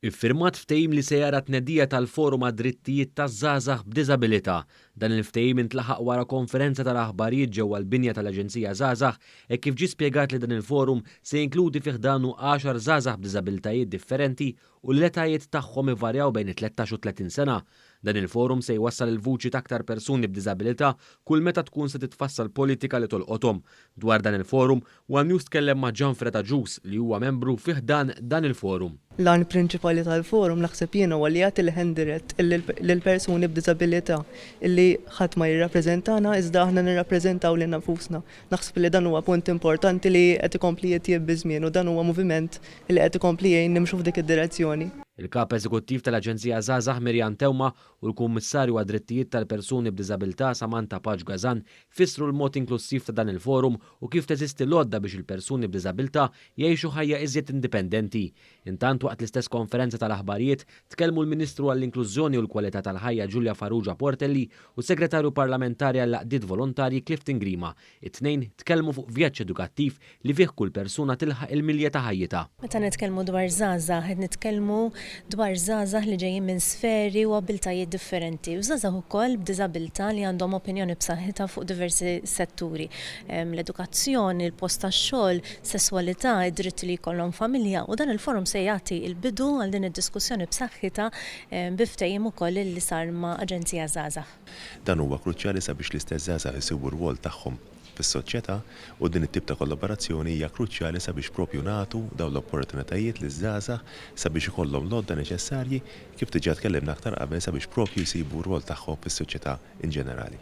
Iffirmat ftehim li se jara t-tnedija tal-Forum għad-Drittijiet taż-Żgħażagħ b'Diżabilità. Dan il-ftehim intlaħaq wara konferenza tal-aħbarijiet ġewwa l-binja tal-Aġenzija Żgħażagħ hekk kif ġie spjegat li dan il-forum se jinkludi fi ħdanu għaxar żgħażagħ b'diżabilitajiet differenti u li l-etajiet tagħhom ivarjaw bejn it-13 u 30 sena. Dan il-forum se jwassal il-vuċi ta' aktar persuni b'diżabilità kull meta tkun se titfassal politika li tolqothom. Dwar dan il-forum, One News tkellem ma' Gianfred Agius li huwa membru fi ħdan dan il-forum. L-għan prinċipali tal-forum naħseb jiena huwa li jagħti leħen dirett lill-persuni b'diżabilità illi ħadd ma jirrappreżentana iżda aħna nirrappreżentaw lilna nfusna. Naħseb li dan huwa punt importanti li qed ikompli jitjieb biż-żmien u dan huwa moviment li qed ikompli jgħin nimxu f'dik id-direzzjoni. Il-Kap Eżekuttiv tal-Aġenzija Żgħażagħ Miriam Teuma u l-Kummissarju għad-Drittijiet tal-Persuni b'Diżabilità Samantha Pace Gasan fissru l-mod inklussiv ta' dan il-forum u kif teżisti l-għodda biex il-persuni b'diżabilità jgħixu ħajja iżjed indipendenti. Intant waqt l-istess konferenza tal-aħbarijiet tkellmu l-Ministru għall-Inklużjoni u l-Kwalità tal-Ħajja Julia Farrugia Portelli u s-Segretarju Parlamentari għall-Għaqdiet Volontarji Clifton Grima. It-tnejn tkellmu fuq vjaġġ edukattiv li fih kull persuna tilħaq il-milja ta' ħajjitha. Meta nitkellmu dwar żgħażagħ qed nitkellmu dwar żgħażagħ li ġejjin minn sferi u abbiltajiet differenti u żgħażagħ ukoll b'diżabilità li għandhom opinjoni b'saħħitha fuq diversi setturi, l-edukazzjoni, il-post tax-xogħol, sesswalità, id-dritt li jkollhom familja u dan il-forum se jagħti l-bidu għal din id-diskussjoni b'saħħitha bi ftehim ukoll li sar ma' Aġenzija Żgħażagħ. Dan huwa kruċjali sabiex l-istess żgħażagħ isibu r-rwol tagħhom fis-soċjetà u din it-tip ta' kollaborazzjoni hija kruċjali sabiex proprju nagħtu dawn l-opportunitajiet liż-żgħażagħ sabiex ikollhom l-għodda neċessarji kif diġà tkellimna aktar qabel sabiex proprju jsibu r-rwol tagħhom fis-soċjetà in ġenerali.